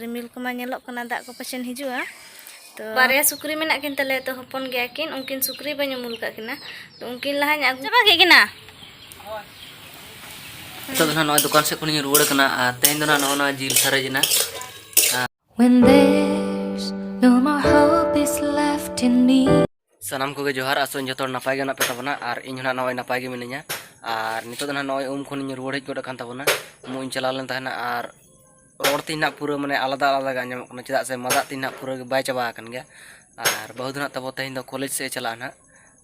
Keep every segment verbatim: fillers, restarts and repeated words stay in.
ᱨᱤᱢᱤᱞ ᱠᱚᱢᱟ ᱧᱮᱞᱚᱜ ᱠᱟᱱᱟ, ᱫᱟᱜ ᱠᱚ ᱯᱟᱪᱮᱱ ᱦᱤᱡᱩᱜᱼᱟ᱾ ᱛᱚ ᱵᱟᱨᱭᱟ ᱥᱩᱠᱨᱤ ᱢᱮᱱᱟᱜ ᱠᱤᱱ ᱛᱟᱞᱮᱭᱟ, ᱛᱚ ᱦᱚᱯᱚᱱ ᱜᱮᱭᱟ ᱠᱤᱱ, ᱩᱱᱠᱤᱱ ᱥᱩᱠᱨᱤ ᱵᱟᱹᱧ ᱩᱢᱩᱞ ᱠᱟᱜ ᱠᱤᱱᱟ, ᱛᱚ ᱩᱱᱠᱤᱱ ᱞᱟᱦᱟᱧ ᱟᱹᱜᱩ ᱪᱟᱵᱟ ᱠᱮᱫ ᱠᱤᱱᱟ᱾ ᱱᱤᱛᱚᱜ ᱫᱚ ᱱᱟᱦᱟᱜ ᱱᱚᱜᱼᱚᱭ ᱫᱚᱠᱟᱱ ᱥᱮᱫ ᱠᱷᱚᱱᱤᱧ ᱨᱩᱣᱟᱹᱲ ᱠᱟᱱᱟ, ᱟᱨ ᱛᱮᱦᱮᱧ ᱫᱚ ᱱᱟᱦᱟᱜ ᱱᱚᱜᱼᱚ ᱱᱚᱣᱟ ᱡᱤᱞ ᱥᱟᱨᱮᱡ ᱮᱱᱟ᱾ When there's no more hope is left in me. ᱥᱟᱱᱟᱢ ᱠᱚᱜᱮ ᱡᱚᱦᱟᱨ, ᱟᱥᱚᱜ ᱟᱹᱧ ᱡᱚᱛᱚ ᱦᱚᱲ ᱱᱟᱯᱟᱭ ᱜᱮ ᱢᱮᱱᱟᱜ ᱯᱮ ᱛᱟᱵᱚᱱᱟ, ᱟᱨ ᱤᱧ ᱦᱚᱸ ᱱᱟᱦᱟᱜ ᱱᱚᱜᱼᱚᱭ ᱱᱟᱯᱟᱭ ᱜᱮ ᱢᱤᱱᱟᱹᱧᱟ᱾ ᱟᱨ ᱱᱤᱛᱚᱜ ᱫᱚ ᱱᱟᱦᱟᱜ ᱱᱚᱜᱼᱚᱭ ᱩᱢ ᱠᱷᱚᱱᱤᱧ ᱨᱩᱣᱟᱹᱲ ᱦᱮᱡ ᱜᱚᱫ ᱟᱠᱟᱱ ᱛᱟᱵᱚᱱᱟ᱾ ᱩᱢᱩᱜ ᱤᱧ ᱪᱟᱞᱟᱣ ᱞᱮᱱ ᱛᱟᱦᱮᱱᱟ, ᱟᱨ ᱨᱚᱲ ᱛᱤᱧ ᱱᱟᱦᱟᱜ ᱯᱩᱨᱟᱹ ᱢᱟᱱᱮ ᱟᱞᱟᱫᱟ ᱟᱞᱟᱫᱟ ᱜᱮ ᱟᱸᱡᱚᱢᱚᱜ ᱠᱟᱱᱟ, ᱪᱮᱫᱟᱜ ᱥᱮ ᱢᱟᱫᱟᱜ ᱛᱤᱧ ᱱᱟᱦᱟᱜ ᱯᱩᱨᱟᱹ ᱜᱮ ᱵᱟᱭ ᱪᱟᱵᱟ ᱟᱠᱟᱱ ᱜᱮᱭᱟ᱾ ᱟᱨ ᱵᱟᱹᱦᱩ ᱫᱚ ᱱᱟᱦᱟᱜ ᱛᱟᱵᱚ ᱛᱮᱦᱮᱧ ᱫᱚ ᱠᱚᱞᱮᱡᱽ ᱥᱮᱫ ᱮ ᱪᱟᱞᱟᱜᱼᱟ ᱱᱟᱦᱟᱜ,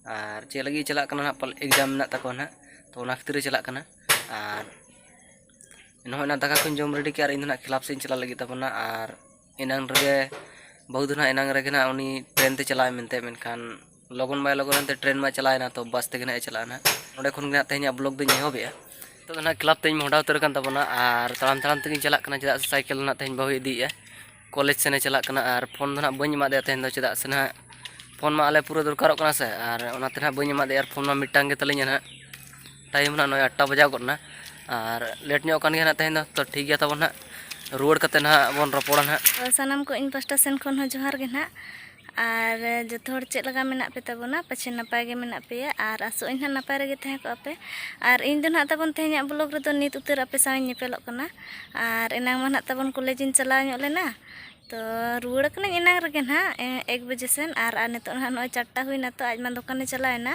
ᱟᱨ ᱪᱮᱫ ᱞᱟᱹᱜᱤᱫ ᱮ ᱪᱟᱞᱟᱜ ᱠᱟᱱᱟ ᱱᱟᱦᱟᱜ, ᱯᱟᱞ-, ᱮᱠᱡᱟᱢ ᱢᱮᱱᱟᱜ ᱛᱟᱠᱚᱣᱟ ᱱᱟᱦᱟᱜ, ᱛᱚ ᱚᱱᱟ ᱠᱷᱟᱹᱛᱤᱨ ᱮ ᱪᱟᱞᱟᱜ ᱠᱟᱱᱟ᱾ ᱟᱨ ᱱᱚᱜᱼᱚᱭ ᱱᱟ ᱫᱟᱠᱟ ᱠᱚᱧ ᱡᱚᱢ ᱨᱮᱰᱤ ᱠᱮᱜᱼᱟ, ᱟᱨ ᱤᱧ ᱫᱚ ᱱᱟᱦᱟᱜ ᱠᱞᱟᱵᱽ ᱥᱮᱫ ᱤᱧ ᱪᱟᱞᱟᱜ ᱞᱟᱹᱜᱤᱫ ᱛᱟᱵᱚᱱᱟ᱾ ᱟᱨ ᱮᱱᱟᱝ ᱨᱮᱜᱮ ᱵᱟᱹᱦᱩ ᱫᱚ ᱱᱟᱦᱟᱜ ᱮᱱᱟᱝ ᱨᱮᱜᱮ ᱱᱟᱦᱟᱜ ᱩᱱᱤ ᱴᱨᱮᱱ ᱛᱮ ᱪᱟᱞᱟᱜ ᱟᱭ ᱢᱮᱱᱛᱮ, ᱢᱮᱱᱠᱷᱟᱱ ᱞᱚᱜᱚᱱ ᱵᱟᱭ ᱞᱚᱜᱚᱱ ᱮᱱᱛᱮ ᱴᱨᱮᱱ ᱢᱟ ᱪᱟᱞᱟᱣ ᱮᱱᱟ, ᱛᱚ ᱵᱟᱥ ᱛᱮᱜᱮ ᱱᱟᱦᱟᱜ ᱮ ᱪᱟᱞᱟᱜᱼᱟ ᱱᱟᱦᱟᱜ᱾ ᱱᱚᱸᱰᱮ ᱠᱷᱚᱱ ᱜᱮ ᱱᱟᱦᱟᱜ ᱛᱮᱦᱮᱧᱟᱜ ᱵᱞᱚᱜ ᱫᱚᱧ ᱮᱦᱚᱵᱮᱜᱼᱟ᱾ ᱱᱤᱛᱚᱜ ᱫᱚ ᱱᱟᱦᱟᱜ ᱠᱞᱟᱵᱽ ᱛᱮᱧ ᱢᱚᱦᱰᱟ ᱩᱛᱟᱹᱨ ᱟᱠᱟᱱ ᱛᱟᱵᱚᱱᱟ, ᱟᱨ ᱛᱟᱲᱟᱢ ᱛᱟᱲᱟᱢ ᱛᱮᱜᱤᱧ ᱪᱟᱞᱟᱜ ᱠᱟᱱᱟ, ᱪᱮᱫᱟᱜ ᱥᱮ ᱥᱟᱭᱠᱮᱞ ᱱᱟᱦᱟᱜ ᱛᱮᱦᱮᱧ ᱵᱟᱹᱦᱩᱭ ᱤᱫᱤᱭᱮᱜᱼᱟ, ᱠᱚᱞᱮᱡᱽ ᱥᱮᱱᱮ ᱪᱟᱞᱟᱜ ᱠᱟᱱᱟ᱾ ᱟᱨ ᱯᱷᱳᱱ ᱫᱚ ᱱᱟᱦᱟᱜ ᱵᱟᱹᱧ ᱮᱢᱟᱫᱮᱭᱟ ᱛᱮᱦᱮᱧ ᱫᱚ, ᱪᱮᱫᱟᱜ ᱥᱮ ᱱᱟᱦᱟᱜ ᱯᱷᱳᱱ ᱢᱟ ᱟᱞᱮ ᱯᱩᱨᱟᱹ ᱫᱚᱨᱠᱟᱨᱚᱜ ᱠᱟᱱᱟ ᱥᱮ, ᱟᱨ ᱚᱱᱟᱛᱮ ᱱᱟᱦᱟᱜ ᱵᱟᱹᱧ ᱮᱢᱟᱫᱮᱭᱟ᱾ ᱟᱨ ᱯᱷᱳᱱ ᱢᱟ ᱢᱤᱫᱴᱟᱝ ᱜᱮ ᱛᱟᱹᱞᱤᱧᱟ ᱱᱟᱦᱟᱜ, ᱴᱟᱭᱤᱢ ᱱᱟᱦᱟᱜ ᱱᱚᱜᱼᱚᱭ ᱟᱴ ᱴᱟ ᱵᱟᱡᱟᱣ ᱜᱚᱫ ᱮᱱᱟ, ᱟᱨ ᱞᱮᱴ ᱧᱚᱜ ᱠᱟᱱ ᱜᱮᱭᱟ ᱱᱟᱦᱟᱜ ᱛᱮᱦᱮᱧ ᱫᱚ᱾ ᱛᱚ ᱴᱷᱤᱠ ᱜᱮᱭᱟ ᱛᱟᱵᱚᱱ ᱱᱟᱦᱟᱜ, ᱨᱩᱣᱟᱹᱲ ᱠᱟᱛᱮ ᱱᱟᱦᱟᱜ ᱵᱚᱱ ᱨᱚᱯᱚᱲᱟ ᱱᱟᱦᱟᱜ᱾ ᱛᱚ ᱥᱟᱱᱟᱢ ᱠᱚ ᱤᱧ ᱯᱟᱥᱴᱟ ᱥᱮᱱ ᱠᱷᱚᱱ ᱦᱚᱸ ᱡᱚᱦᱟᱨ ᱜᱮ ᱱᱟᱦᱟᱜ, ᱟᱨ ᱡᱚᱛᱚ ᱦᱚᱲ ᱪᱮᱫ ᱞᱮᱠᱟ ᱢᱮᱱᱟᱜ ᱯᱮ ᱛᱟᱵᱚᱱᱟ? ᱯᱟᱪᱷᱮ ᱱᱟᱯᱟᱭ ᱜᱮ ᱢᱮᱱᱟᱜ ᱯᱮᱭᱟ, ᱟᱨ ᱟᱥᱚᱜ ᱟᱹᱧ ᱱᱟᱦᱟᱜ ᱱᱟᱯᱟᱭ ᱨᱮᱜᱮ ᱛᱟᱦᱮᱸ ᱠᱚᱜᱼᱟ ᱯᱮ᱾ ᱟᱨ ᱤᱧ ᱫᱚ ᱱᱟᱦᱟᱜ ᱛᱟᱵᱚᱱ ᱛᱮᱦᱮᱧᱟᱜ ᱵᱞᱚᱜ ᱨᱮᱫᱚ ᱱᱤᱛ ᱩᱛᱟᱹᱨ ᱟᱯᱮ ᱥᱟᱶ ᱤᱧ ᱧᱮᱯᱮᱞᱚᱜ ᱠᱟᱱᱟ, ᱟᱨ ᱮᱱᱟᱝ ᱢᱟ ᱱᱟᱦᱟᱜ ᱛᱟᱵᱚᱱ ᱠᱚᱞᱮᱡᱽ ᱤᱧ ᱪᱟᱞᱟᱣ ᱧᱚᱜ ᱞᱮᱱᱟ, ᱛᱚ ᱨᱩᱣᱟᱹᱲ ᱠᱟᱹᱱᱟᱹᱧ ᱮᱱᱟᱝ ᱨᱮᱜᱮ ᱱᱟᱦᱟᱜ, ᱮ, ᱮᱠ ᱵᱟᱡᱮ ᱥᱮᱱ, ᱟᱨ, ᱟᱨ ᱱᱤᱛᱚᱜ ᱱᱟᱦᱟᱜ ᱱᱚᱜᱼᱚᱭ ᱪᱟᱨᱴᱟ ᱦᱩᱭᱱᱟ, ᱛᱚ ᱟᱡ ᱢᱟ ᱫᱚᱠᱟᱱᱮ ᱪᱟᱞᱟᱣ ᱮᱱᱟ,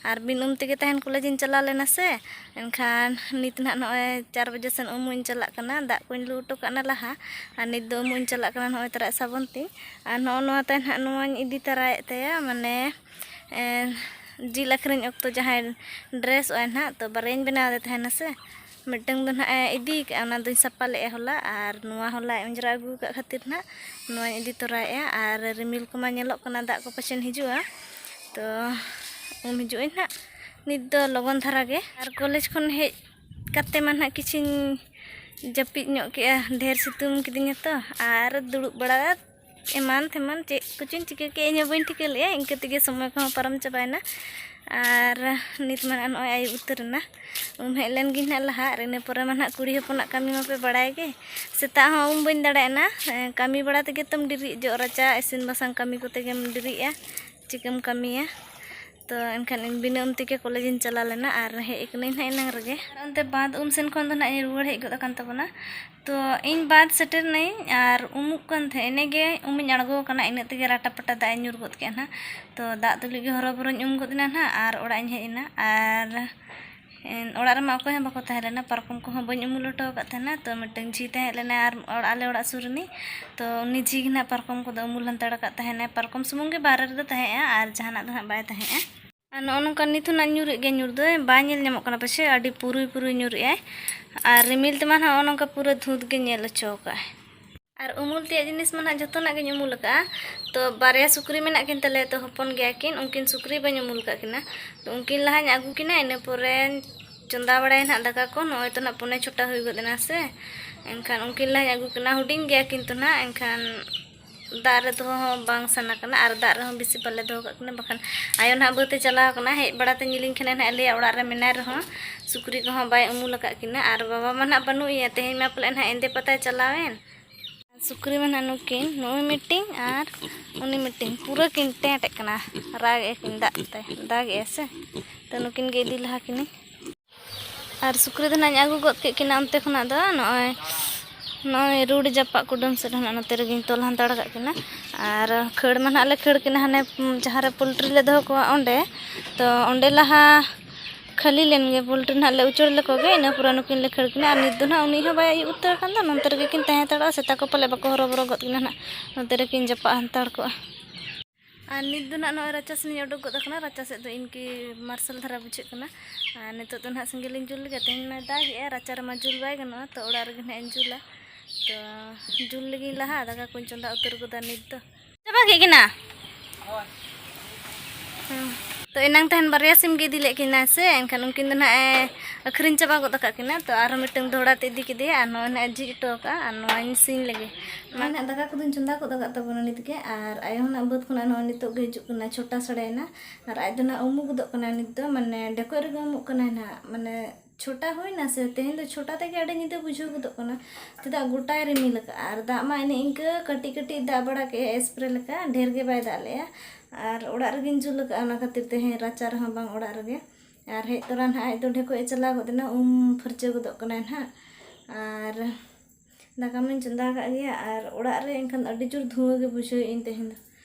ᱟᱨ ᱵᱤᱱ ᱩᱢ ᱛᱮᱜᱮ ᱛᱟᱦᱮᱱ ᱠᱚᱞᱮᱡᱽ ᱤᱧ ᱪᱟᱞᱟᱣ ᱞᱮᱱᱟ ᱥᱮ, ᱮᱱᱠᱷᱟᱱ ᱱᱤᱛ ᱱᱟᱦᱟᱜ ᱱᱚᱜᱼᱚᱭ ᱪᱟᱨ ᱵᱟᱡᱮ ᱥᱮᱱ ᱩᱢᱩᱜ ᱤᱧ ᱪᱟᱞᱟᱜ ᱠᱟᱱᱟ, ᱫᱟᱜ ᱠᱚᱧ ᱞᱩ ᱦᱚᱴᱚ ᱠᱟᱜᱼᱟ ᱱᱟ ᱞᱟᱦᱟ, ᱟᱨ ᱱᱤᱛ ᱫᱚ ᱩᱢᱩᱜ ᱤᱧ ᱪᱟᱞᱟᱜ ᱠᱟᱱᱟ ᱱᱚᱜᱼᱚᱭ ᱛᱟᱨᱟᱜ ᱥᱟᱵᱚᱱ ᱛᱤᱧ᱾ ᱟᱨ ᱱᱚᱜᱼᱚ ᱱᱚᱣᱟ ᱛᱟᱭ ᱱᱟᱦᱟᱜ ᱱᱚᱣᱟᱧ ᱤᱫᱤ ᱛᱟᱨᱟᱭᱮᱫ ᱛᱟᱭᱟ, ᱢᱟᱱᱮ, ᱮ, ᱡᱤᱞ ᱟᱹᱠᱷᱨᱤᱧ ᱚᱠᱛᱚ ᱡᱟᱦᱟᱸᱭ ᱰᱨᱮᱥᱚᱜᱼᱟᱭ ᱱᱟᱦᱟᱜ, ᱛᱚ ᱵᱟᱨᱭᱟᱧ ᱵᱮᱱᱟᱣ ᱟᱫᱮ ᱛᱟᱦᱮᱱᱟ ᱥᱮ, ᱢᱤᱫᱴᱟᱝ ᱫᱚ ᱱᱟᱦᱟᱜ ᱮ ᱤᱫᱤ ᱠᱟᱜᱼᱟ, ᱚᱱᱟ ᱫᱚᱧ ᱥᱟᱯᱷᱟ ᱞᱮᱜᱼᱟ ᱦᱚᱞᱟ, ᱟᱨ ᱱᱚᱣᱟ ᱦᱚᱞᱟᱭ ᱚᱸᱡᱽᱨᱟ ᱟᱹᱜᱩ ᱟᱠᱟᱫ ᱠᱷᱟᱹᱛᱤᱨ ᱱᱟᱦᱟᱜ ᱱᱚᱣᱟᱧ ᱤᱫᱤ ᱛᱚᱨᱟᱭᱮᱜᱼᱟ᱾ ᱟᱨ ᱨᱤᱢᱤᱞ ᱠᱚᱢᱟ ᱧᱮᱞᱚᱜ ᱠᱟᱱᱟ, ᱫᱟᱜ ᱠᱚ ᱯᱟᱪᱮᱱ ᱦᱤᱡᱩᱜᱼᱟ, ᱛᱚ ᱩᱢ ᱦᱤᱡᱩᱜ ᱟᱹᱧ ᱱᱟᱦᱟᱜ ᱱᱤᱛ ᱫᱚ ᱞᱚᱜᱚᱱ ᱫᱷᱟᱨᱟ ᱜᱮ᱾ ᱟᱨ ᱠᱚᱞᱮᱡᱽ ᱠᱷᱚᱱ ᱦᱮᱡ ᱠᱟᱛᱮ ᱢᱟ ᱱᱟᱦᱟᱜ ᱠᱤᱪᱷᱤᱧ ᱡᱟᱹᱯᱤᱫ ᱧᱚᱜ ᱠᱮᱜᱼᱟ, ᱰᱷᱮᱨ ᱥᱤᱛᱩᱝ ᱠᱤᱫᱤᱧᱟ ᱛᱚ, ᱟᱨ ᱫᱩᱲᱩᱵ ᱵᱟᱲᱟ ᱮᱢᱟᱱ ᱛᱮᱢᱟᱱ ᱪᱮᱫ ᱠᱚᱪᱚᱧ ᱪᱤᱠᱟᱹ ᱠᱮᱜᱼᱟ, ᱤᱧ ᱦᱚᱸ ᱵᱟᱹᱧ ᱴᱷᱤᱠᱟᱹ ᱞᱮᱜᱼᱟ᱾ ᱤᱱᱠᱟᱹ ᱛᱮᱜᱮ ᱥᱚᱢᱚᱭ ᱠᱚᱦᱚᱸ ᱯᱟᱨᱚᱢ ᱪᱟᱵᱟᱭᱮᱱᱟ᱾ ᱟᱨ ᱱᱤᱛ ᱢᱟ ᱱᱟᱜ ᱱᱚᱜᱼᱚᱭ ᱟᱹᱭᱩᱵ ᱩᱛᱟᱹᱨ ᱮᱱᱟ᱾ ᱩᱢ ᱦᱮᱡ ᱞᱮᱱ ᱜᱤᱧ ᱱᱟᱜ ᱞᱟᱦᱟ, ᱟᱨ ᱤᱱᱟᱹ ᱯᱚᱨᱮ ᱢᱟ ᱱᱟᱜ ᱠᱩᱲᱤ ᱦᱚᱯᱚᱱᱟᱜ ᱠᱟᱹᱢᱤ ᱢᱟᱯᱮ ᱵᱟᱲᱟᱭ ᱜᱮ᱾ ᱥᱮᱛᱟᱜ ᱦᱚᱸ ᱩᱢ ᱵᱟᱹᱧ ᱫᱟᱲᱮᱭᱟᱜᱼᱟ, ᱮᱸ, ᱠᱟᱹᱢᱤ ᱵᱟᱲᱟ ᱛᱮᱜᱮ ᱛᱚᱢ ᱰᱮᱨᱤᱜ ᱡᱚᱜ, ᱨᱟᱪᱟ ᱤᱥᱤᱱ ᱵᱟᱥᱟᱝ ᱠᱟᱹᱢᱤ ᱠᱚᱛᱮ ᱜᱮᱢ ᱰᱮᱨᱤᱜᱼᱟ, ᱪᱤᱠᱟᱹᱢ ᱠᱟᱹᱢᱤᱭᱟ? ᱛᱚ ᱮᱱᱠᱷᱟᱱ ᱤᱧ ᱵᱤᱱᱟᱹ ᱩᱢ ᱛᱮᱜᱮ ᱠᱚᱞᱮᱡᱽ ᱤᱧ ᱪᱟᱞᱟᱣ ᱞᱮᱱᱟ ᱟᱨ ᱦᱮᱡ ᱠᱟᱹᱱᱟᱹᱧ ᱱᱟᱜ ᱮᱱᱟᱝ ᱨᱮᱜᱮ᱾ ᱟᱨ ᱚᱱᱛᱮ ᱵᱟᱸᱫᱽ ᱩᱢ ᱥᱮᱱ ᱠᱷᱚᱱ ᱫᱚ ᱱᱟᱜ ᱤᱧ ᱨᱩᱣᱟᱹᱲ ᱦᱮᱡ ᱜᱚᱫ ᱟᱠᱟᱱ ᱛᱟᱵᱚᱱᱟ᱾ ᱛᱚ ᱤᱧ ᱵᱟᱸᱫᱽ ᱥᱮᱴᱮᱨ ᱱᱟᱹᱧ ᱟᱨ ᱩᱢᱩᱜ ᱠᱟᱱ ᱛᱟᱦᱮᱸ, ᱤᱱᱟᱹᱜᱮ ᱩᱢᱤᱧ ᱟᱬᱜᱚ ᱟᱠᱟᱱᱟ, ᱤᱱᱟᱹᱜ ᱛᱮᱜᱮ ᱨᱟᱴᱟ ᱯᱟᱴᱟ ᱫᱟᱜ ᱮ ᱧᱩᱨ ᱜᱚᱫ ᱠᱮᱫᱼᱟ ᱱᱟᱜ᱾ ᱛᱚ ᱫᱟᱜ ᱛᱩᱞᱩᱡ ᱜᱮ ᱦᱚᱨᱚᱵᱚᱨᱚᱧ ᱩᱢ ᱜᱚᱫ ᱮᱱᱟ ᱱᱟᱜ ᱟᱨ ᱚᱲᱟᱜ ᱤᱧ ᱦᱮᱡ ᱮᱱᱟ᱾ ᱟᱨ ᱮᱱ, ᱚᱲᱟᱜ ᱨᱮᱢᱟ ᱚᱠᱚᱭ ᱦᱚᱸ ᱵᱟᱠᱚ ᱛᱟᱦᱮᱸ ᱞᱮᱱᱟ, ᱯᱟᱨᱠᱚᱢ ᱠᱚᱦᱚᱸ ᱵᱟᱹᱧ ᱩᱢᱩᱞ ᱦᱚᱴᱚ ᱟᱠᱟᱫ ᱛᱟᱦᱮᱱᱟ᱾ ᱛᱚ ᱢᱤᱫᱴᱟᱝ ᱡᱷᱤ ᱛᱟᱦᱮᱸ ᱞᱮᱱᱟ ᱟᱨ ᱚᱲᱟᱜ, ᱟᱞᱮ ᱚᱲᱟᱜ ᱥᱩᱨ ᱨᱤᱱᱤᱡ, ᱛᱚ ᱩᱱᱤ ᱡᱷᱤ ᱜᱮ ᱱᱟᱜ ᱯᱟᱨᱠᱚᱢ ᱠᱚᱫᱚ ᱩᱢᱩᱞ ᱦᱟᱛᱟᱲ ᱟᱠᱟᱫ ᱛᱟᱦᱮᱱᱟᱭ᱾ ᱯᱟᱨᱠᱚᱢ ᱥᱩᱢᱩᱝ ᱜᱮ ᱵᱟᱦᱨᱮ ᱨᱮᱫᱚ ᱛᱟᱦᱮᱸᱜᱼᱟ ᱟᱨ ᱡᱟᱦᱟᱱᱟᱜ ᱫᱚ ᱱᱟᱜ ᱵᱟᱭ ᱛᱟᱦᱮᱸᱜᱼᱟ᱾ ᱟᱨ ᱱᱚᱜᱼᱚ ᱱᱚᱝᱠᱟ ᱱᱤᱛ ᱦᱚᱸ ᱱᱟᱜ ᱧᱩᱨᱮᱫ ᱜᱮ, ᱧᱩᱨ ᱫᱚ ᱵᱟᱭ ᱧᱮᱞ ᱧᱟᱢᱚᱜ ᱠᱟᱱᱟ, ᱯᱟᱪᱮ ᱟᱹᱰᱤ ᱯᱩᱨᱩᱭ ᱯᱩᱨᱩᱭ ᱧᱩᱨᱮᱜᱼᱟᱭ᱾ ᱟᱨ ᱨᱤᱢᱤᱞ ᱛᱮᱢᱟ ᱱᱟᱜ ᱱᱚᱜᱼᱚ ᱱᱚᱝᱠᱟ ᱯᱩᱨᱟᱹ ᱫᱷᱩᱸᱛ ᱜᱮ ᱧᱮᱞ ᱦᱚᱪᱚ ᱟᱠᱟᱫᱼᱟᱭ᱾ ᱟᱨ ᱩᱢᱩᱞ ᱛᱮᱭᱟᱜ ᱡᱤᱱᱤᱥ ᱢᱟ ᱱᱟᱜ ᱡᱷᱚᱛᱚᱱᱟᱜ ᱜᱤᱧ ᱩᱢᱩᱞ ᱟᱠᱟᱫᱼᱟ᱾ ᱛᱚ ᱵᱟᱨᱭᱟ ᱥᱩᱠᱨᱤ ᱢᱮᱱᱟᱜ ᱠᱤᱱ ᱛᱟᱞᱮᱭᱟ, ᱛᱚ ᱦᱚᱯᱚᱱ ᱜᱮᱭᱟ ᱠᱤᱱ, ᱩᱱᱠᱤᱱ ᱥᱩᱠᱨᱤ ᱵᱟᱹᱧ ᱩᱢᱩᱞ ᱟᱠᱟᱫ ᱠᱤᱱᱟ᱾ ᱛᱚ ᱩᱱᱠᱤᱱ ᱞᱟᱦᱟᱧ ᱟᱹᱜᱩ ᱠᱤᱱᱟ, ᱤᱱᱟᱹ ᱯᱚᱨᱮ ᱪᱚᱸᱫᱟ ᱵᱟᱲᱟᱭᱟ ᱱᱟᱜ ᱫᱟᱠᱟ ᱠᱚ᱾ ᱱᱚᱜᱼᱚᱭ ᱛᱚ ᱱᱟᱜ ᱯᱚᱱᱮ ᱪᱷᱚᱴᱟ ᱦᱩᱭ ᱜᱚᱫ ᱮᱱᱟ ᱥᱮ, ᱮᱱᱠᱷᱟᱱ ᱩᱱᱠᱤᱱ ᱞᱟᱦᱟᱧ ᱟᱹᱜᱩ ᱠᱤᱱᱟ᱾ ᱦᱩᱰᱤᱧ ᱜᱮᱭᱟ ᱠᱤᱱ ᱛᱚ ᱱᱟᱜ, ᱮᱱᱠᱷᱟᱱ ᱫᱟᱜ ᱨᱮ ᱫᱚᱦᱚ ᱦᱚᱸ ᱵᱟᱝ ᱥᱟᱱᱟ ᱠᱟᱱᱟ ᱟᱨ ᱫᱟᱜ ᱨᱮᱦᱚᱸ ᱵᱮᱥᱤ ᱵᱟᱞᱮ ᱫᱚᱦᱚ ᱠᱟᱜ ᱠᱤᱱᱟ, ᱵᱟᱠᱷᱟᱱ ᱟᱭᱳ ᱱᱟᱦᱟᱜ ᱵᱟᱹᱫᱽ ᱮ ᱪᱟᱞᱟᱣ ᱠᱟᱱᱟ, ᱦᱮᱡ ᱵᱟᱲᱟ ᱛᱮ ᱧᱮᱞᱤᱧ ᱠᱷᱟᱱᱮ ᱱᱟᱦᱟᱜ ᱞᱟᱹᱭᱟ ᱚᱲᱟᱜ ᱨᱮ ᱢᱮᱱᱟᱭ ᱨᱮᱦᱚᱸ ᱥᱩᱠᱨᱤ ᱠᱚᱦᱚᱸ ᱵᱟᱭ ᱩᱢᱩᱞ ᱟᱠᱟᱫ ᱠᱤᱱᱟ᱾ ᱟᱨ ᱵᱟᱵᱟ ᱢᱟ ᱱᱟᱦᱟᱜ ᱵᱟᱹᱱᱩᱜ ᱮᱭᱟ, ᱛᱮᱦᱮᱧ ᱢᱟ ᱯᱟᱞᱮ ᱱᱟᱦᱟᱜ ᱮᱸᱫᱮ ᱯᱟᱛᱟᱭ ᱪᱟᱞᱟᱣᱮᱱ᱾ ᱥᱩᱠᱨᱤ ᱢᱟ ᱱᱟᱦᱟᱜ ᱱᱩᱠᱤᱱ, ᱱᱩᱭ ᱢᱤᱫᱴᱤᱝ ᱟᱨ ᱩᱱᱤ ᱢᱤᱫᱴᱤᱝ, ᱯᱩᱨᱟᱹ ᱠᱤᱱ ᱴᱮᱸᱴᱮᱜ ᱠᱟᱱᱟ, ᱨᱟᱜ ᱮᱫ ᱠᱤᱱ ᱫᱟᱜ ᱛᱮ, ᱫᱟᱜ ᱮᱫᱼᱟᱭ ᱥᱮ᱾ ᱛᱚ ᱱᱩᱠᱤᱱ ᱜᱮ ᱤᱫᱤ ᱞᱟᱦᱟ ᱠᱤᱱᱟᱹᱧ᱾ ᱟᱨ ᱥᱩᱠᱨᱤ ᱫᱚ ᱱᱟᱦᱟᱜ ᱤᱧ ᱟᱹᱜᱩ ᱜᱚᱫ ᱠᱮᱫ ᱠᱤᱱᱟ ᱚᱱᱛᱮ ᱠᱷᱚᱱᱟᱜ ᱫᱚ, ᱱᱚᱜᱼᱚᱭ, ᱱᱚᱜᱼᱚᱭ ᱨᱳᱰ ᱡᱟᱯᱟᱜ ᱠᱩᱰᱟᱹᱢ ᱥᱮᱫ ᱨᱮ ᱱᱟᱦᱟᱜ ᱱᱚᱛᱮ ᱨᱮᱜᱮᱧ ᱛᱚᱞ ᱦᱟᱛᱟᱲ ᱠᱟᱜ ᱠᱤᱱᱟ᱾ ᱟᱨ ᱠᱷᱟᱹᱲ ᱢᱟ ᱱᱟᱦᱟᱜ ᱞᱮ ᱠᱷᱟᱹᱲ ᱠᱤᱱᱟ ᱦᱟᱱᱮ, ᱡᱟᱦᱟᱸ ᱨᱮ ᱯᱳᱞᱴᱨᱤ ᱞᱮ ᱫᱚᱦᱚ ᱠᱚᱣᱟ ᱚᱸᱰᱮ᱾ ᱛᱚ ᱚᱸᱰᱮ ᱞᱟᱦᱟ ᱠᱷᱟᱹᱞᱤ ᱞᱮᱱ ᱜᱮ, ᱯᱳᱞᱴᱨᱤ ᱱᱟᱦᱟᱜ ᱞᱮ ᱩᱪᱟᱹᱲ ᱞᱮᱠᱚ ᱜᱮ, ᱤᱱᱟᱹ ᱯᱚᱨᱮ ᱱᱩᱠᱤᱱ ᱞᱮ ᱠᱷᱟᱹᱲ ᱠᱤᱱᱟ᱾ ᱟᱨ ᱱᱤᱛ ᱫᱚ ᱱᱟᱦᱟᱜ ᱩᱱᱤ ᱦᱚᱸ ᱵᱟᱭ ᱟᱹᱭᱩᱵ ᱩᱛᱟᱹᱨ ᱟᱠᱟᱱ ᱫᱚ, ᱱᱚᱱᱛᱮ ᱨᱮᱜᱮ ᱠᱤᱱ ᱛᱟᱦᱮᱸ ᱦᱟᱛᱟᱲᱚᱜᱼᱟ᱾ ᱥᱮᱛᱟ ᱠᱚ ᱯᱟᱞᱮ ᱵᱟᱠᱚ ᱦᱚᱨᱚᱵᱚᱨᱚ ᱜᱚᱫ ᱠᱤᱱᱟ ᱱᱟᱦᱟᱜ, ᱱᱚᱛᱮ ᱨᱮᱠᱤᱱ ᱡᱟᱯᱟᱜ ᱦᱟᱛᱟᱲ ᱠᱚᱜᱼᱟ᱾ ᱟᱨ ᱱᱤᱛ ᱫᱚ ᱱᱟᱦᱟᱜ ᱱᱚᱜᱼᱚᱭ ᱨᱟᱪᱟ ᱥᱮᱱ ᱤᱧ ᱚᱰᱚᱠ ᱜᱚᱫ ᱟᱠᱟᱱᱟ᱾ ᱨᱟᱪᱟ ᱥᱮᱫ ᱫᱚ ᱤᱱᱠᱤ ᱢᱟᱨᱥᱟᱞ ᱫᱷᱟᱨᱟ ᱵᱩᱡᱷᱟᱹᱜ ᱠᱟᱱᱟ᱾ ᱟᱨ ᱱᱤᱛᱚᱜ ᱫᱚ ᱱᱟᱦᱟᱜ ᱥᱮᱸᱜᱮᱞ ᱤᱧ ᱡᱩᱞ ᱞᱮᱜᱮ᱾ ᱛᱮᱦᱮᱧ ᱢᱟᱭ ᱫᱟᱜᱮᱜᱼᱟ, ᱨᱟᱪᱟ ᱨᱮᱢᱟ ᱡᱩᱞ ᱵᱟᱭ ᱜᱟᱱᱚᱜᱼᱟ, ᱛᱚ ᱚᱲᱟᱜ ᱨᱮᱜᱮ ᱱᱟᱦᱟᱜ ᱤᱧ ᱡᱩᱞᱟ᱾ ᱛᱚ ᱡᱩᱞ ᱞᱮᱜᱤᱧ ᱞᱟᱦᱟ, ᱫᱟᱠᱟ ᱠᱚᱧ ᱪᱚᱸᱫᱟ ᱩᱛᱟᱹᱨ ᱜᱚᱫᱟ ᱱᱤᱛ ᱫᱚ᱾ ᱪᱟᱵᱟ ᱠᱮᱫ ᱠᱤᱱᱟ? ᱦᱮᱸ᱾ ᱛᱚ ᱮᱱᱟᱝ ᱛᱟᱦᱮᱱ ᱵᱟᱨᱭᱟ ᱥᱤᱢ ᱜᱮ ᱤᱫᱤ ᱞᱮᱫ ᱠᱤᱱᱟ ᱥᱮ, ᱮᱱᱠᱷᱟᱱ ᱩᱱᱠᱤᱱ ᱫᱚ ᱱᱟᱦᱟᱜ ᱮ ᱟᱹᱠᱷᱨᱤᱧ ᱪᱟᱵᱟ ᱜᱚᱫ ᱟᱠᱟᱫ ᱠᱤᱱᱟ᱾ ᱛᱚ ᱟᱨᱦᱚᱸ ᱢᱤᱫᱴᱟᱝ ᱫᱚᱦᱲᱟ ᱛᱮ ᱤᱫᱤ ᱠᱮᱫᱮᱭᱟ ᱟᱨ ᱱᱚᱜᱼᱚᱭ ᱱᱟᱦᱟᱜ ᱮ ᱡᱷᱤᱡ ᱦᱚᱴᱚ ᱟᱠᱟᱫᱼᱟ ᱟᱨ ᱱᱚᱣᱟᱧ ᱥᱤᱧ ᱞᱮᱜᱮ᱾ ᱱᱚᱜᱼᱚᱭ ᱱᱟᱦᱟᱜ ᱫᱟᱠᱟ ᱠᱚᱫᱚᱧ ᱪᱚᱸᱫᱟ ᱜᱚᱫ ᱟᱠᱟᱫ ᱛᱟᱵᱚᱱᱟ ᱱᱤᱛ ᱜᱮ, ᱟᱨ ᱟᱭᱳ ᱦᱚᱸ ᱱᱟᱦᱟᱜ ᱵᱟᱹᱫᱽ ᱠᱷᱚᱱᱟᱜ ᱱᱚᱜᱼᱚᱭ ᱱᱤᱛᱚᱜ ᱜᱮ ᱦᱤᱡᱩᱜ ᱠᱟᱱᱟ, ᱪᱷᱚᱴᱟ ᱥᱟᱲᱮᱭᱮᱱᱟ᱾ ᱟᱨ ᱟᱡ ᱫᱚ ᱱᱟᱦᱟᱜ ᱩᱢᱩᱜ ᱜᱚᱫᱚᱜ ᱠᱟᱱᱟ ᱱᱤᱛ ᱫᱚ, ᱢᱟᱱᱮ ᱰᱷᱮᱠᱚᱡ ᱨᱮᱜᱮ ᱩᱢᱩᱜ ᱠᱟᱱᱟᱭ ᱱᱟᱦᱟᱜ, ᱢᱟᱱᱮ ᱪᱷᱚᱴᱟ ᱦᱩᱭᱱᱟ ᱥᱮ, ᱛᱮᱦᱮᱧ ᱫᱚ ᱪᱷᱚᱴᱟ ᱛᱮᱜᱮ ᱟᱹᱰᱤ ᱧᱤᱫᱟᱹ ᱵᱩᱡᱷᱟᱹᱣ ᱜᱚᱫᱚᱜ ᱠᱟᱱᱟ᱾ ᱪᱮᱫᱟᱜ ᱜᱚᱴᱟᱭ ᱨᱤᱢᱤᱞ ᱟᱠᱟᱫᱼᱟ, ᱟᱨ ᱫᱟᱜ ᱢᱟ ᱮᱱᱮ ᱤᱱᱠᱟᱹ ᱠᱟᱹᱴᱤᱡ ᱠᱟᱹᱴᱤᱡ ᱫᱟᱜ ᱵᱟᱲᱟ ᱠᱮᱫᱼᱟ, ᱮᱥᱯᱨᱮ ᱞᱮᱠᱟ, ᱰᱷᱮᱨ ᱜᱮ ᱵᱟᱭ ᱫᱟᱜ ᱞᱮᱫᱼᱟ᱾ ᱟᱨ ᱚᱲᱟᱜ ᱨᱮᱜᱮᱧ ᱡᱩᱞ ᱟᱠᱟᱫᱼᱟ, ᱚᱱᱟ ᱠᱷᱟᱹᱛᱤᱨ ᱛᱮ ᱦᱮᱸ ᱨᱟᱪᱟ ᱨᱮᱦᱚᱸ ᱵᱟᱝ ᱚᱲᱟᱜ ᱨᱮᱜᱮ᱾ ᱟᱨ ᱦᱮᱡ ᱛᱚᱨᱟ ᱱᱟᱦᱟᱜ ᱟᱡ ᱫᱚ ᱰᱷᱮᱠᱚᱡ ᱮ ᱪᱟᱞᱟᱣ ᱜᱚᱫ ᱮᱱᱟ, ᱩᱢ ᱯᱷᱟᱹᱨᱪᱟᱹ ᱜᱚᱫᱚᱜ ᱠᱟᱱᱟᱭ ᱱᱟᱦᱟᱜ᱾ ᱟᱨ ᱫᱟᱠᱟ ᱢᱟᱧ ᱪᱚᱸᱫᱟ ᱟᱠᱟᱫ ᱜᱮᱭᱟ, ᱟᱨ ᱚᱲᱟᱜ ᱨᱮ ᱮᱱᱠᱷᱟᱱ ᱟᱹᱰᱤ ᱡᱳᱨ ᱫᱷᱩᱣᱟᱹ ᱜᱮ ᱵᱩᱡᱷᱟᱹᱣᱮᱫ ᱟᱹᱧ ᱛᱮᱦᱮᱧ ᱫᱚ᱾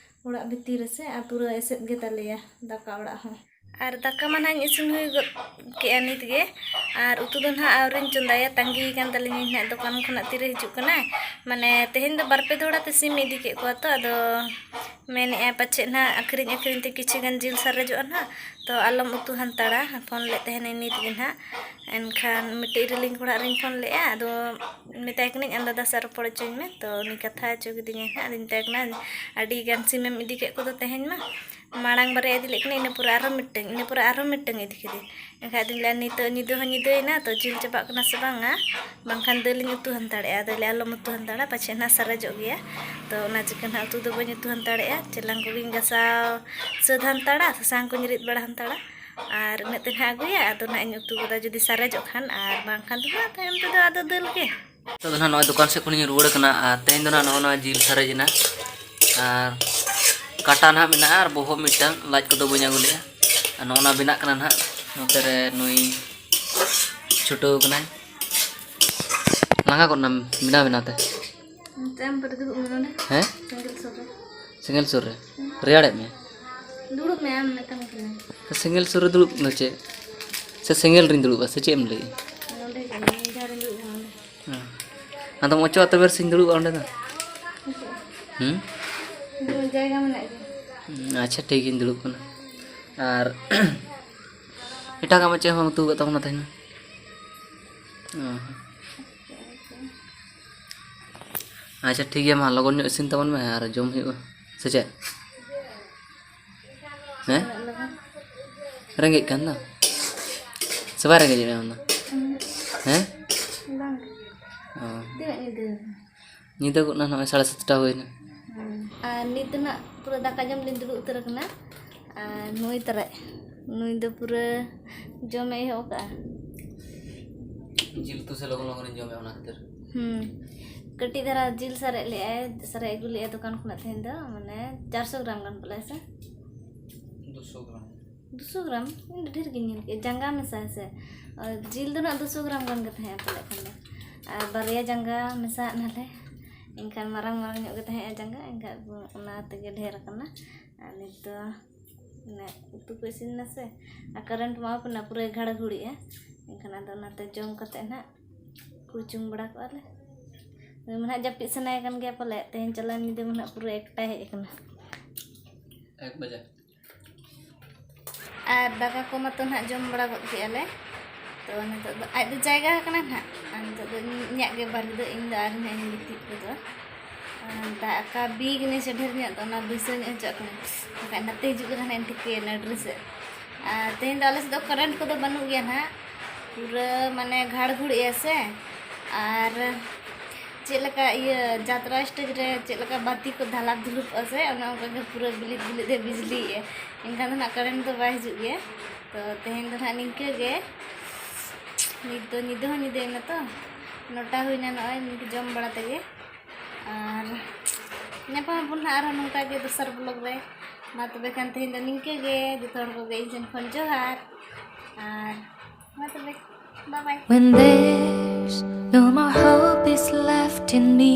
ᱚᱲᱟᱜ ᱵᱷᱤᱛᱤᱨ ᱨᱮᱥᱮ, ᱟᱨ ᱯᱩᱨᱟᱹ ᱮᱥᱮᱫ ᱜᱮ ᱛᱟᱞᱮᱭᱟ ᱫᱟᱠᱟ ᱚᱲᱟᱜ ᱦᱚᱸ᱾ ᱟᱨ ᱫᱟᱠᱟ ᱢᱟ ᱱᱟᱦᱟᱜ ᱤᱧ ᱤᱥᱤᱱ ᱦᱩᱭ ᱜᱚᱫ ᱠᱮᱜᱼᱟ ᱱᱤᱛ ᱜᱮ, ᱟᱨ ᱩᱛᱩ ᱫᱚ ᱱᱟᱦᱟᱜ ᱟᱹᱣᱨᱤᱧ ᱪᱚᱸᱫᱟᱭᱟ, ᱛᱟᱺᱜᱤ ᱟᱠᱟᱱ ᱛᱟᱹᱞᱤᱧᱟᱹᱧ ᱱᱟᱦᱟᱜ ᱫᱚᱠᱟᱱ ᱠᱷᱚᱱᱟᱜ ᱛᱤᱨᱮ ᱦᱤᱡᱩᱜ ᱠᱟᱱᱟᱭ᱾ ᱢᱟᱱᱮ ᱛᱮᱦᱮᱧ ᱫᱚ ᱵᱟᱨ ᱯᱮ ᱫᱚᱦᱲᱟ ᱛᱮ ᱥᱤᱢ ᱤᱫᱤ ᱠᱮᱫ ᱠᱚᱣᱟ ᱛᱚ, ᱟᱫᱚ ᱢᱮᱱᱮᱫᱼᱟᱭ ᱯᱟᱪᱮᱫ ᱱᱟᱦᱟᱜ ᱟᱹᱠᱷᱨᱤᱧ ᱟᱹᱠᱷᱨᱤᱧ ᱛᱮ ᱠᱤᱪᱷᱩ ᱜᱟᱱ ᱡᱤᱞ ᱥᱟᱨᱮᱡᱚᱜᱼᱟ ᱱᱟᱦᱟᱜ, ᱛᱚ ᱟᱞᱚᱢ ᱩᱛᱩ ᱦᱟᱱᱛᱟᱲᱟ᱾ ᱯᱷᱳᱱ ᱞᱮᱫ ᱛᱟᱦᱮᱱᱟᱹᱧ ᱱᱤᱛ ᱜᱮ ᱱᱟᱦᱟᱜ, ᱮᱱᱠᱷᱟᱱ ᱢᱤᱫᱴᱤᱡ ᱤᱨᱤᱞᱤᱧ ᱠᱚᱲᱟ ᱟᱜ ᱨᱤᱧ ᱯᱷᱳᱱ ᱞᱮᱫᱼᱟ, ᱟᱫᱚ ᱢᱮᱛᱟᱭ ᱠᱟᱹᱱᱟᱹᱧ ᱟᱢ ᱫᱟᱫᱟ ᱥᱟᱶ ᱨᱚᱯᱚᱲ ᱦᱚᱪᱚᱧ ᱢᱮ, ᱛᱚ ᱩᱱᱤ ᱠᱟᱛᱷᱟ ᱦᱚᱪᱚ ᱠᱤᱫᱤᱧᱟᱭ ᱱᱟᱦᱟᱜ᱾ ᱟᱫᱚᱧ ᱢᱮᱛᱟᱭ ᱠᱟᱱᱟ ᱟᱹᱰᱤ ᱜᱟᱱ ᱥᱤᱢᱮᱢ ᱤᱫᱤ ᱠᱮᱫ ᱠᱚᱫᱚ ᱛᱮᱦᱮᱧ ᱢᱟ, ᱢᱟᱲᱟᱝ ᱵᱟᱨᱭᱟ ᱤᱫᱤ ᱞᱮᱫ ᱠᱤᱱᱟᱹᱧ, ᱤᱱᱟᱹ ᱯᱚᱨᱮ ᱟᱨᱦᱚᱸ ᱢᱤᱫᱴᱟᱝ, ᱤᱱᱟᱹ ᱯᱚᱨᱮ ᱟᱨᱦᱚᱸ ᱢᱤᱫᱴᱟᱝ ᱤᱫᱤ ᱠᱮᱫᱮᱭᱟ᱾ ᱮᱱᱠᱷᱟᱡ ᱫᱚᱧ ᱞᱟᱹᱭᱟ ᱱᱤᱛᱚᱜ ᱧᱤᱫᱟᱹ ᱦᱚᱸ ᱧᱤᱫᱟᱹᱭᱮᱱᱟ, ᱛᱚ ᱡᱤᱞ ᱪᱟᱵᱟᱜ ᱠᱟᱱᱟ ᱥᱮ ᱵᱟᱝᱟ, ᱵᱟᱝᱠᱷᱟᱱ ᱫᱟᱹᱞᱤᱧ ᱩᱛᱩ ᱦᱟᱱᱛᱟᱲᱮᱜᱼᱟ᱾ ᱟᱫᱚᱭ ᱞᱟᱹᱭᱟ ᱟᱞᱚᱢ ᱩᱛᱩ ᱦᱟᱱᱛᱟᱲᱟ, ᱯᱟᱪᱷᱮ ᱱᱟᱦᱟᱜ ᱥᱟᱨᱮᱡᱚᱜ ᱜᱮᱭᱟ᱾ ᱛᱚ ᱚᱱᱟ ᱪᱤᱠᱟᱹ ᱱᱟᱦᱟᱜ ᱩᱛᱩ ᱫᱚ ᱵᱟᱹᱧ ᱩᱛᱩ ᱦᱟᱱᱛᱟᱲᱮᱜᱼᱟ᱾ ᱪᱮᱞᱟᱝ ᱠᱚᱜᱮᱧ ᱜᱟᱥᱟᱣ ᱥᱟᱹᱛ ᱦᱟᱱᱛᱟᱲᱟ, ᱥᱟᱥᱟᱝ ᱠᱚᱧ ᱨᱤᱫ ᱵᱟᱲᱟ ᱦᱟᱱᱛᱟᱲᱟ, ᱟᱨ ᱤᱱᱟᱹᱜ ᱛᱮ ᱱᱟᱦᱟᱜ ᱟᱹᱜᱩᱭᱟ᱾ ᱟᱫᱚ ᱱᱟᱦᱟᱜ ᱤᱧ ᱩᱛᱩ ᱜᱚᱫᱟ ᱡᱩᱫᱤ ᱥᱟᱨᱮᱡᱚᱜ ᱠᱷᱟᱱ, ᱟᱨ ᱵᱟᱝᱠᱷᱟᱱ ᱫᱚ ᱱᱟᱦᱟᱜ ᱛᱟᱭᱚᱢ ᱛᱮᱫᱚ ᱟᱫᱚ ᱫᱟᱹᱞ ᱜᱮ᱾ ᱱᱤᱛᱚᱜ ᱫᱚ ᱱᱟᱦᱟᱜ ᱱᱚᱜᱼᱚᱭ ᱫᱚᱠᱟᱱ ᱥᱮᱫ ᱠᱷᱚᱱᱤᱧ ᱨᱩᱣᱟᱹᱲ ᱠᱟᱱᱟ, ᱟᱨ ᱛᱮᱦᱮᱧ ᱫᱚ ᱱᱟᱦᱟᱜ ᱱᱚᱜᱼᱚ ᱱᱚᱣᱟ ᱡᱤᱞ ᱥᱟᱨᱮᱡ ᱮᱱᱟ, ᱟᱨ ᱠᱟᱴᱟ ᱱᱟᱦᱟᱜ ᱢᱮᱱᱟᱜᱼᱟ, ᱟᱨ ᱵᱚᱦᱚᱜ ᱢᱤᱫᱴᱟᱝ, ᱞᱟᱡ ᱠᱚᱫᱚ ᱵᱟᱹᱧ ᱟᱹᱜᱩ ᱞᱮᱜᱼᱟ᱾ ᱟᱨ ᱱᱚᱜᱼᱚ ᱱᱟ ᱵᱮᱱᱟᱜ ᱠᱟᱱᱟ ᱱᱟᱦᱟᱜ, ᱱᱚᱛᱮ ᱨᱮ ᱱᱩᱭ ᱪᱷᱩᱴᱟᱹᱣ ᱠᱟᱱᱟᱭ, ᱞᱟᱸᱜᱟ ᱜᱚᱫ ᱱᱟᱢ ᱵᱮᱱᱟᱣ ᱵᱮᱱᱟᱣ ᱛᱮ᱾ ᱱᱚᱛᱮ ᱟᱢ ᱯᱟᱨᱮ ᱫᱩᱲᱩᱵ ᱢᱮ ᱱᱚᱰᱮ᱾ ᱦᱮᱸ? ᱥᱮᱸᱜᱮᱞ ᱥᱩᱨ ᱨᱮ᱾ ᱥᱮᱸᱜᱮᱞ ᱥᱩᱨ ᱨᱮ? ᱨᱮᱭᱟᱲᱮᱫ ᱢᱮᱭᱟ? ᱫᱩᱲᱩᱵ ᱢᱮ, ᱟᱢ ᱢᱮᱛᱟᱢ ᱠᱟᱹᱱᱟᱹᱧ᱾ ᱥᱮᱸᱜᱮᱞ ᱥᱩᱨ ᱨᱮ ᱫᱩᱲᱩᱵ ᱫᱚ ᱪᱮᱫ? ᱥᱮ ᱥᱮᱸᱜᱮᱞ ᱨᱤᱧ ᱫᱩᱲᱩᱵᱼᱟ ᱥᱮ ᱪᱮᱫ ᱮᱢ ᱞᱟᱹᱭᱮᱫᱼᱟ? ᱱᱚᱰᱮ ᱜᱮ, ᱤᱧ ᱡᱟᱦᱟᱸ ᱨᱤᱧ ᱫᱩᱲᱩᱵ ᱠᱟᱱᱟ ᱚᱸᱰᱮ᱾ ᱦᱮᱸ᱾ ᱟᱫᱚᱢ ᱚᱪᱚᱜᱼᱟ ᱛᱚᱵᱮ ᱥᱮᱧ ᱫᱩᱲᱩᱵᱼᱟ ᱚᱸᱰᱮ ᱫᱚ᱾ ᱦᱩᱸ? ᱡᱟᱭᱜᱟ ᱢᱮᱱᱟᱜ ᱜᱮᱭᱟ᱾ ᱦᱩᱸ, ᱟᱪᱪᱷᱟ, ᱴᱷᱤᱠ ᱜᱮᱧ ᱫᱩᱲᱩᱵ ᱠᱟᱱᱟ᱾ ᱟᱨ ᱮᱴᱟᱜᱟᱜ ᱢᱟ ᱪᱮᱫ ᱦᱚᱸ ᱵᱟᱢ ᱩᱛᱩ ᱟᱠᱟᱫ ᱛᱟᱵᱚᱱᱟ ᱛᱮᱦᱮᱧ ᱢᱟ᱾ ᱚ᱾ ᱟᱪᱪᱷᱟ, ᱴᱷᱤᱠ ᱜᱮᱭᱟ, ᱢᱟ ᱞᱚᱜᱚᱱ ᱧᱚᱜ ᱤᱥᱤᱱ ᱛᱟᱵᱚᱱ ᱢᱮ ᱟᱨ ᱡᱚᱢ ᱦᱩᱭᱩᱜᱼᱟ, ᱥᱮ ᱪᱮᱫ? ᱦᱮᱸ? ᱩᱱᱟᱹᱜ ᱞᱚᱜᱚᱱ? ᱨᱮᱸᱜᱮᱡ ᱠᱟᱱ ᱫᱚ? ᱥᱮ ᱵᱟᱭ ᱨᱮᱸᱜᱮᱡ ᱢᱮᱭᱟ ᱟᱢ ᱫᱚ? ᱦᱮᱸ? ᱵᱟᱝ᱾ ᱚ᱾ ᱛᱤᱱᱟᱹᱜ ᱧᱤᱫᱟᱹ? ᱧᱤᱫᱟᱹ ᱜᱚᱫ ᱱᱟ, ᱱᱚᱜᱼᱚᱭ ᱥᱟᱲᱮ ᱥᱟᱛᱴᱟ ᱦᱩᱭᱱᱟ᱾ ᱟᱨ ᱱᱤᱛ ᱫᱚ ᱱᱟᱜ ᱯᱩᱨᱟᱹ ᱫᱟᱠᱟ ᱡᱚᱢ ᱞᱤᱧ ᱫᱩᱲᱩᱵ ᱩᱛᱟᱹᱨ ᱟᱠᱟᱱᱟ᱾ ᱟᱨ ᱱᱩᱭ ᱛᱟᱨᱟᱭ, ᱱᱩᱭ ᱫᱚ ᱯᱩᱨᱟᱹ ᱡᱚᱢᱮ ᱮᱦᱚᱵ ᱠᱟᱜᱼᱟ᱾ ᱡᱤᱞ ᱩᱛᱩ ᱥᱮ ᱞᱚᱜᱚᱱ ᱞᱚᱜᱚᱱ ᱡᱚᱢᱮ, ᱚᱱᱟ ᱠᱷᱟᱹᱛᱤᱨ᱾ ᱦᱩᱸ᱾ ᱠᱟᱹᱴᱤᱡ ᱫᱷᱟᱨᱟ ᱡᱤᱞ ᱥᱟᱨᱮᱡ ᱞᱮᱜᱼᱟᱭ, ᱥᱟᱨᱮᱡ ᱟᱹᱜᱩ ᱞᱮᱜᱼᱟᱭ ᱫᱚᱠᱟᱱ ᱠᱷᱚᱱᱟᱜ ᱛᱮᱦᱮᱧ ᱫᱚ, ᱢᱟᱱᱮ ᱪᱟᱨᱥᱚ ᱜᱨᱟᱢ ᱜᱟᱱ ᱯᱟᱞᱮ ᱥᱮ? ᱫᱩᱥᱚ ᱜᱨᱟᱢ᱾ ᱫᱩᱥᱚ ᱜᱨᱟᱢ? ᱤᱧ ᱫᱚ ᱰᱷᱮᱨ ᱜᱤᱧ ᱧᱮᱞ ᱠᱮᱜᱼᱟ, ᱡᱟᱸᱜᱟ ᱢᱮᱥᱟ ᱦᱮᱸ ᱥᱮ᱾ ᱟᱨ ᱡᱤᱞ ᱫᱚ ᱱᱟᱜ ᱫᱩᱥᱚ ᱜᱨᱟᱢ ᱜᱟᱱ ᱜᱮ ᱛᱟᱦᱮᱸᱜᱼᱟ ᱯᱟᱞᱮ ᱠᱷᱟᱱ ᱫᱚ᱾ ᱟᱨ ᱵᱟᱨᱭᱟ ᱡᱟᱸᱜᱟ ᱢᱮᱥᱟ ᱟᱫ ᱱᱟᱞᱮ, ᱮᱱᱠᱷᱟᱱ ᱢᱟᱨᱟᱝ ᱢᱟᱨᱟᱝ ᱧᱚᱜ ᱜᱮ ᱛᱟᱦᱮᱸᱜᱼᱟ ᱡᱟᱸᱜᱟ, ᱮᱱᱠᱷᱟᱱ ᱚᱱᱟ ᱛᱮᱜᱮ ᱰᱷᱮᱨ ᱟᱠᱟᱱᱟ᱾ ᱟᱨ ᱱᱤᱛ ᱫᱚ ᱢᱟᱱᱮ ᱩᱛᱩ ᱠᱚ ᱤᱥᱤᱱ ᱮᱱᱟ ᱥᱮ, ᱟᱨ ᱠᱟᱨᱮᱱᱴ ᱢᱟ ᱚᱯᱷ ᱮᱱᱟ, ᱯᱩᱨᱟᱹᱭ ᱜᱷᱟᱲ ᱜᱷᱩᱲᱤᱜᱼᱟ᱾ ᱮᱱᱠᱷᱟᱱ ᱟᱫᱚ ᱚᱱᱟᱛᱮ ᱡᱚᱢ ᱠᱟᱛᱮ ᱱᱟᱜ ᱠᱩᱪᱩᱝ ᱵᱟᱲᱟ ᱠᱚᱜᱼᱟ ᱞᱮ᱾ ᱩᱱᱤ ᱢᱟ ᱱᱟᱜ ᱡᱟᱹᱯᱤᱫ ᱥᱟᱱᱟᱭᱮ ᱠᱟᱱ ᱜᱮᱭᱟ ᱯᱟᱞᱮ, ᱛᱮᱦᱮᱧ ᱪᱟᱞᱟᱣ ᱧᱤᱫᱟᱹ ᱢᱟ ᱱᱟᱜ ᱯᱩᱨᱟᱹ ᱮᱠᱴᱟᱭ ᱦᱮᱡ ᱟᱠᱟᱱᱟ᱾ ᱮᱠ ᱵᱟᱡᱮ᱾ ᱟᱨ ᱫᱟᱠᱟ ᱠᱚ ᱢᱟᱛᱚ ᱱᱟᱦᱟᱜ ᱡᱚᱢ ᱵᱟᱲᱟ ᱜᱚᱫ ᱠᱮᱜᱼᱟ ᱞᱮ᱾ ᱛᱚ ᱱᱤᱛᱚᱜ ᱫᱚ ᱟᱡ ᱫᱚ ᱡᱟᱭᱜᱟ ᱟᱠᱟᱱᱟ ᱱᱟᱦᱟᱜ᱾ ᱟᱨ ᱱᱤᱛᱚᱜ ᱫᱚ ᱤᱧᱟᱹᱜ ᱜᱮ ᱵᱟᱹᱨᱤ ᱫᱚ, ᱤᱧ ᱫᱚ ᱟᱨ ᱱᱟᱦᱟᱜ ᱤᱧ ᱜᱤᱛᱤᱡ ᱜᱚᱫᱚᱜᱼᱟ᱾ ᱟᱨ ᱫᱟᱜ ᱟᱠᱟ ᱵᱤ ᱜᱤᱱᱟᱹᱧ ᱥᱮ ᱰᱷᱮᱨ ᱧᱚᱜ ᱫᱚ, ᱚᱱᱟ ᱵᱟᱹᱭᱥᱟᱹᱣ ᱧᱚᱜ ᱦᱚᱪᱚᱜ ᱠᱟᱱᱟ᱾ ᱵᱟᱠᱷᱟᱡ ᱱᱟᱛᱮ ᱦᱤᱡᱩᱜ ᱠᱟᱱᱟ ᱱᱟᱦᱟᱜ ᱤᱧ ᱴᱷᱤᱠᱟᱹᱭᱟ ᱱᱟᱹᱰᱨᱤ ᱥᱮᱫ᱾ ᱟᱨ ᱛᱮᱦᱮᱧ ᱫᱚ ᱟᱞᱮ ᱥᱮᱫ ᱫᱚ ᱠᱟᱨᱮᱱᱴ ᱠᱚᱫᱚ ᱵᱟᱹᱱᱩᱜ ᱜᱮᱭᱟ ᱱᱟᱦᱟᱜ᱾ ᱯᱩᱨᱟᱹ ᱢᱟᱱᱮ ᱜᱷᱟᱲ ᱜᱷᱩᱲ ᱮᱜᱼᱟ ᱥᱮ᱾ ᱟᱨ ᱪᱮᱫ ᱞᱮᱠᱟ ᱤᱭᱟᱹ ᱡᱟᱛᱨᱟ ᱥᱴᱮᱡᱽ ᱨᱮ ᱪᱮᱫ ᱞᱮᱠᱟ ᱵᱟᱹᱛᱤ ᱠᱚ ᱫᱷᱟᱞᱟᱯ ᱫᱷᱩᱞᱩᱯᱚᱜᱼᱟ ᱥᱮ, ᱚᱱᱮ ᱚᱱᱠᱟ ᱜᱮ ᱯᱩᱨᱟᱹ ᱵᱤᱞᱤᱫ ᱵᱤᱞᱤᱫ ᱮ ᱵᱤᱡᱽᱞᱤᱭᱮᱜᱼᱟ᱾ ᱮᱱᱠᱷᱟᱱ ᱫᱚ ᱱᱟᱜ ᱠᱟᱨᱮᱱᱴ ᱫᱚ ᱵᱟᱭ ᱦᱤᱡᱩᱜ ᱜᱮᱭᱟ᱾ ᱛᱚ ᱛᱮᱦᱮᱧ ᱫᱚ ᱱᱟᱜ ᱱᱤᱝᱠᱟᱹ ᱜᱮ᱾ ᱱᱤᱛ ᱫᱚ ᱧᱤᱫᱟᱹ ᱦᱚᱸ ᱧᱤᱫᱟᱹᱭᱮᱱᱟ ᱛᱚ, ᱱᱚᱴᱟ ᱦᱩᱭᱱᱟ ᱱᱚᱜᱼᱚᱭ ᱱᱤᱝᱠᱟᱹ ᱡᱚᱢ ᱵᱟᱲᱟ ᱛᱮᱜᱮ᱾ ᱟᱨ ᱧᱟᱯᱟᱢ ᱟᱵᱚᱱ ᱱᱟᱜ ᱟᱨᱦᱚᱸ ᱱᱚᱝᱠᱟ ᱜᱮ ᱫᱚᱥᱟᱨ ᱵᱞᱚᱜ ᱨᱮ᱾ ᱢᱟ ᱛᱚᱵᱮ ᱠᱷᱟᱱ ᱛᱮᱦᱮᱧ ᱫᱚ ᱱᱤᱝᱠᱟᱹ ᱜᱮ, ᱡᱚᱛᱚ ᱦᱚᱲ ᱠᱚᱜᱮ ᱤᱧ ᱴᱷᱮᱱ ᱠᱷᱚᱱ ᱡᱚᱦᱟᱨ᱾ ᱟᱨ ᱢᱟ ᱛᱚᱵᱮ, bye bye. When there's no more hope is left in me.